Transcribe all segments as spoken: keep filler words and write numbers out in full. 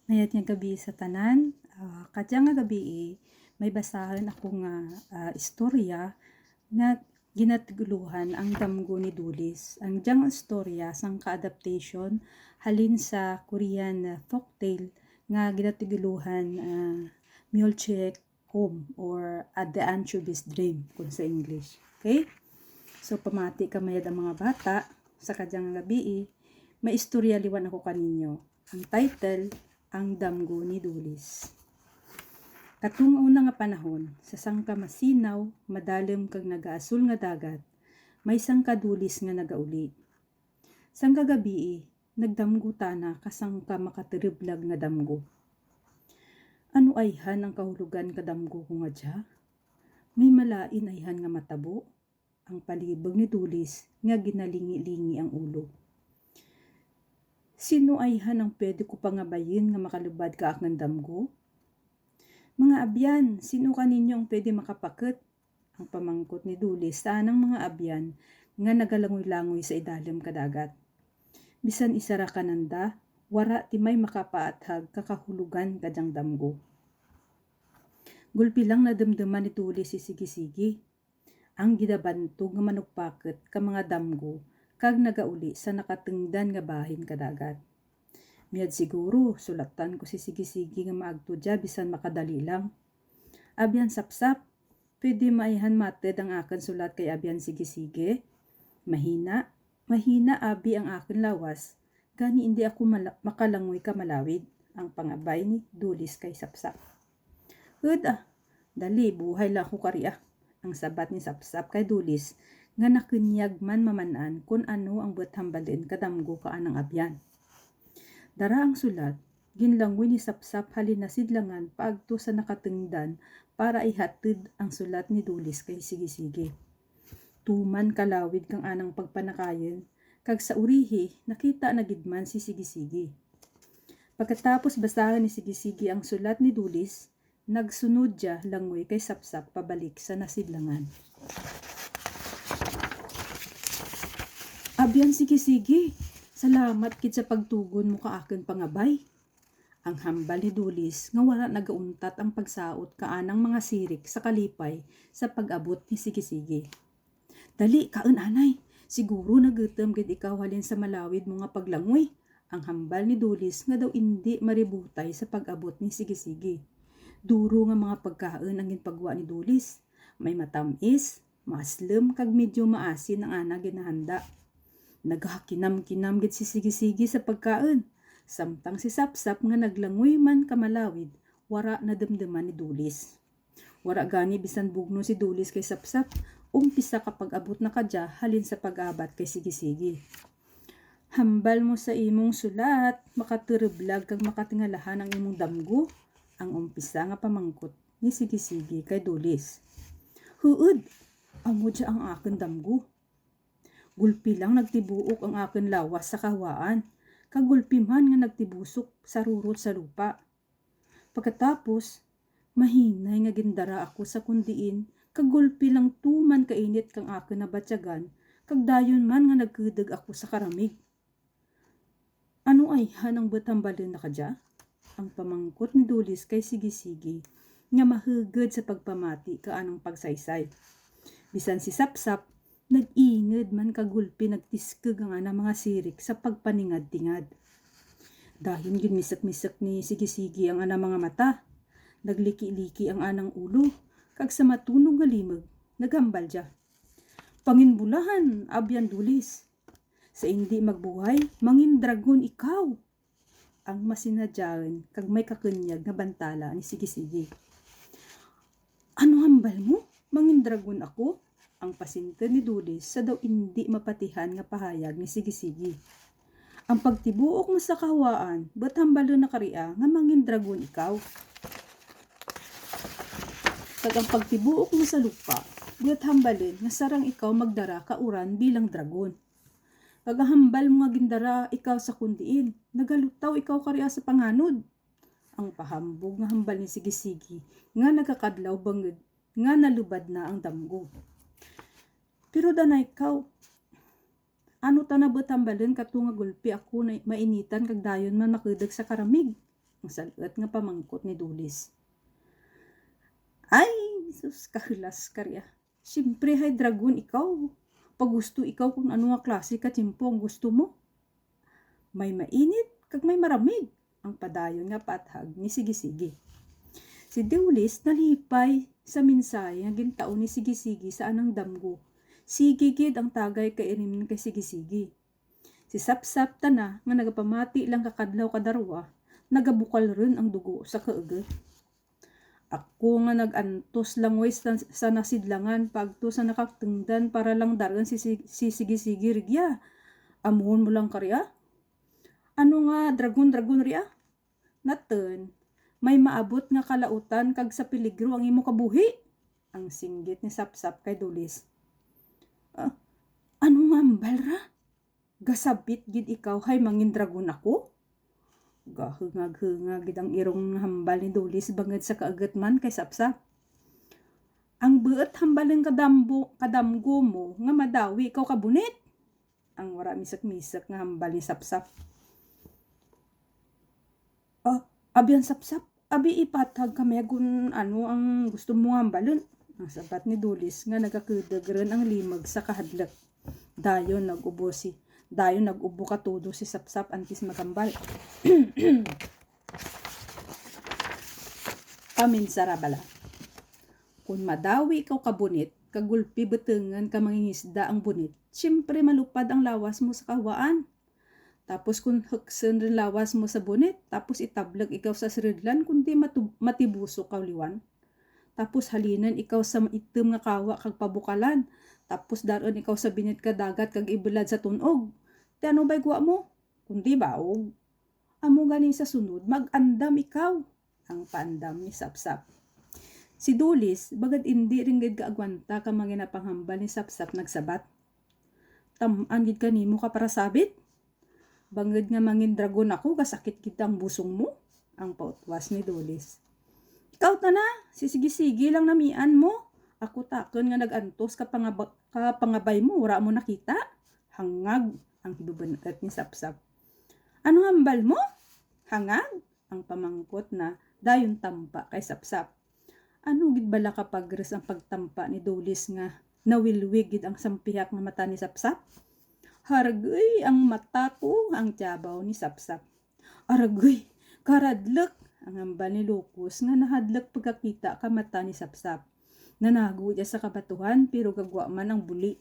Mayad nga gabii sa tanan. Ah, kadya nga gabii, may basahun ako nga, ah, istorya nga ginatigulohan Ang Damgo ni Dulis. Ang dyang istorya sangka adaptation halin sa Korean, ah, folktale nga ginatigulohan, ah, Myeolchek Home or At the Anchovies Dream kun sa English. Okay? So, pamati ka mayad ang mga bata sa kadya nga gabii, may istorya liwan ako kaninyo. Ang title, Ang Damgo ni Dulis. Katong una nga panahon, sa sangka masinaw, madalum kag nagaasul nga dagat, may sangka dulis nga nagauli. Sangka gabii, nagdamgo tana ka sangka makaturublag nga damgo. Ano ayhan ang kahulugan ka damgo ko nga dya? May malain ayhan nga matabo? Ang palibug ni Dulis nga ginalingi-lingi ang ulo. Sin-o ayhan ang pwede ko pangabayun nga makalubad ka akun damgo? Mga abyan, sin-o kaninyo ang pwede makapakut? Ang pamangkot ni Dulis sa anang mga abyan nga nagalangoy-langoy sa idalum ka dagat. Bisan isara kananda, wara ti may makapaathag ka kahulugan kadyang damgo. Gulpi lang nadumduman ni Dulis si Sigi-Sigi, ang ginabantog nga manugpakut ka mga damgo kag nagauli sa nakatungdan nga bahin ka dagat. Mayad siguro, sulatan ko si Sigi-Sigi nga maagto dya bisan makadali lang. Abyan Sapsap, pwede mo ayhan matud ang akun sulat kay Abyan Sigi-Sigi? Mahina, mahina abi ang akun lawas, gani indi ako mala-, makalangoy ka malawid, ang pangabay ni Dulis kay Sapsap. Hud ah, dali, buhay lang ako kari ah, ang sabat ni Sapsap kay Dulis, nga nakunyag man maman-an kun ano ang buut hambalun ka damgo ka anang abyan. Dara ang sulat, ginlangoy ni Sapsap halin nasidlangan paagto sa nakatungdan para ihatud ang sulat ni Dulis kay Sigi-Sigi. Tuman ka lawid kang anang pagpanakayun, kag sa urihi, nakita na gid man si Sigi-Sigi. Pagkatapos basahun ni Sigi-Sigi ang sulat ni Dulis, nagsunud dya langoy kay Sapsap pabalik sa nasidlangan. Abyan Sigi-Sigi, salamat gid sa pagtugon mo ka akun pangabay. Ang hambal ni Dulis nga wara nagauntat ang pagsaot ka anang mga sirik sa kalipay sa pag-abot ni Sigi-Sigi. Dali, kaun anay. Siguro nagutum gid ikaw halin sa malawid mo nga paglangoy. Ang hambal ni Dulis nga daw indi maributay sa pag-abot ni Sigi-Sigi. Duro nga mga pagkaun ang ginpagwa ni Dulis. May matam-is, maaslum, kag medyo maasin ang ana ginahanda. Nagahakinam-kinam gid si Sigi-Sigi sa pagkaun. Samtang si Sapsap nga naglangoy man ka malawid, wara nadumduman ni Dulis. Wara gani bisan bugno si Dulis kay Sapsap, umpisa ka pag-abot na kadya halin sa pag-abat kay Sigi-Sigi. Hambal mo sa imong sulat, makaturublag kag makatingalahan ang imong damgo? Ang umpisa nga pamangkot ni Sigi-Sigi kay Dulis. Huud, amo dya ang akun damgo. Gulpi lang nagtibuok ang akun lawas sa kahawaan, kag gulpi man nga nagtibusok sa rurot sa lupa. Pagkatapos, mahinay nga gindara ako sa kun diin, kag gulpi lang tuman kainit kang akun nabatyagan, kag dayon man nga nagkudug ako sa karamig. Ano ayhan ang buut hambalun na kadya? Ang pamangkot ni Dulis kay Sigi-Sigi, nga mahugud sa pagpamati ka anang pagsaysay. Bisan si Sapsap, nag-ingud man kag gulpi nagtiskug ang anang mga sirik sa pagpaningad-tingad. Dayon ginmisuk-misuk ni Sigi-Sigi ang anang mga mata. Nagliki-liki ang anang ulo, kag sa matunog nga limug, naghambal dya. Panginbulahan, Abyan Dulis. Sa indi magbuhay, mangin dragon ikaw. Ang masinadyaun kag may kakunyag nga bantala ni Sigi-Sigi. Ano hambal mo? Mangin dragon ako? Ang pasintud ni Dulis sa daw indi mapatihan nga pahayag ni Sigi-Sigi. Ang pagtibuok mo sa kahawaan, buut hambalun na karia nga mangin dragon ikaw. Kag ang pagtibuok mo sa lupa, buut hambalun nga sarang ikaw magdara ka uran bilang dragon. Kag ang hambal mo nga gindara ikaw sa kun diin, nagalutaw ikaw karia sa panganod. Ang pahambog nga hambal ni Sigi-Sigi, nga nagakadlaw bangud, nga nalubad na ang damgo. Pero danay kaw, ano tana buut hambalun kato nga gulpi ako na mainitan kag dayon man makudug sa karamig? Ang sal-ot nga pamangkot ni Dulis. Ay, sus, kahulas ka ria. Siyempre hay dragon ikaw. Pagusto ikaw kon ano nga klase ka tiyempo ang gusto mo. May mainit, kag may maramig, ang padayon nga paathag ni Sigi-sigi. Si Dulis nalipay sa mensahe nga gintao ni Sigi-sigi sa anang damgo. Sige gid ang tagay kairim kay Sigi-sigi. Si Sapsap tana nga nagapamati lang kakadlaw kadarwa, nagabukal run ang dugo sa kaugut. Ako nga nag-antos langoy sa, sa nasidlangan paagto sa nakatungdan para lang dar-un si, si, si Sigi-sigi rigya. Amuhon mo lang ka ria? Ano nga dragon-dragon ria? Natun, may maabot nga kalautan kag sa peligro ang imo kabuhi. Ang singgit ni Sapsap kay Dulis. Ah, ano nga hambal ra? Gasabit gid ikaw hay mangin dragon ako? Gahungag-hungag gid ang irong hambal ni Dulis bangud sa kaugut man kay Sapsap. Ang buut hambalun kadamgo, kadamgo mo nga madawi ikaw ka bunit. Ang wara misuk-misuk nga hambal ni Sapsap. Ah, abi ang Sapsap, abi ipaathag kami kon ano ang gusto mo nga hambalun. Ang sabat ni Dulis nga nagakudug run ang limug sa kahadluk. Dayon nag-ubo si, dayon nag-ubo ka todo si Sapsap antes maghambal. Paminsara bala. Kon madawi ikaw ka bunit, kag gulpi butungun ka mangingisda ang bunit, siyempre malupad ang lawas mo sa kahawaan. Tapos kon huksun run lawas mo sa bunit, tapos itabluk ikaw sa surudlan, kundi matu-, matibusok kaw liwan. Tapos halinun ikaw sa maitum nga kawa kag pabukalan, tapos dar-un ikaw sa binit ka dagat kag ibulad sa tun-og. Ti ano bay gwa mo? Kundi baog. Amo gani sa sunod, mag-andam ikaw, ang paandam ni Sapsap. Si Dulis, bangud indi run gid kaagwanta ka mga ginapanghambal ni Sapsap, nagsabat. Tam-an gid kanimo ka parasabit. Bangud nga mangin dragon ako, gasakit gid ang busong mo, ang pautwas ni Dulis. Ikaw tana, si Sigi-sigi lang namian mo. Ako takun nga nag-antos ka pangaba-, ka pangabay mo, wara mo nakita. Hangag ang hibubun-ot ni Sapsap. Ano nga hambal mo? Hangag? Ang pamangkot na, dayon tampa kay Sapsap. Ano gid bala ka pagrus ang pagtampa ni Dulis nga nawilwig gid ang sampihak nga mata ni Sapsap? Haraguy ang mata ko, ang tiyabaw ni Sapsap. Araguy, kahadluk, ang hambal ni Locos nga nahadluk pagkakita ka mata ni Sapsap. Nanago dya sa kabatuhan, pero gagwa man ang buli.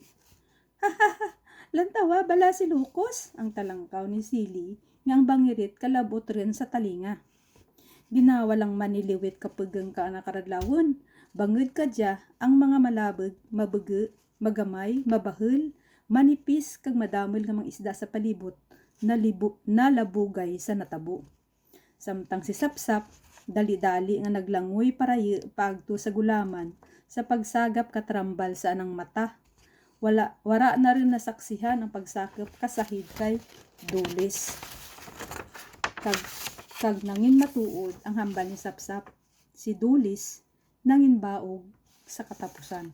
Lantawa bala si Locos, ang talangkaw ni Sili, nga ang bangirit kalab-ot run sa talinga. Ginawa lang man ni Liwit ka pugung ka ana karadlawun, bangud kadya ang mga malabug, mabugu, magamay, mabahul, manipis, kag madamul nga mga isda sa palibot, nalibu-, nalabugay sa natabo. Samtang si Sapsap, dali-dali nga naglangoy parayu paagto sa gulaman sa pagsagap ka trambal sa anang mata. Wala, wara na run nasaksihan ang pagsakup ka sahid kay Dulis. Kag, kag nangin matuod ang hambal ni Sapsap, si Dulis nangin baog sa katapusan.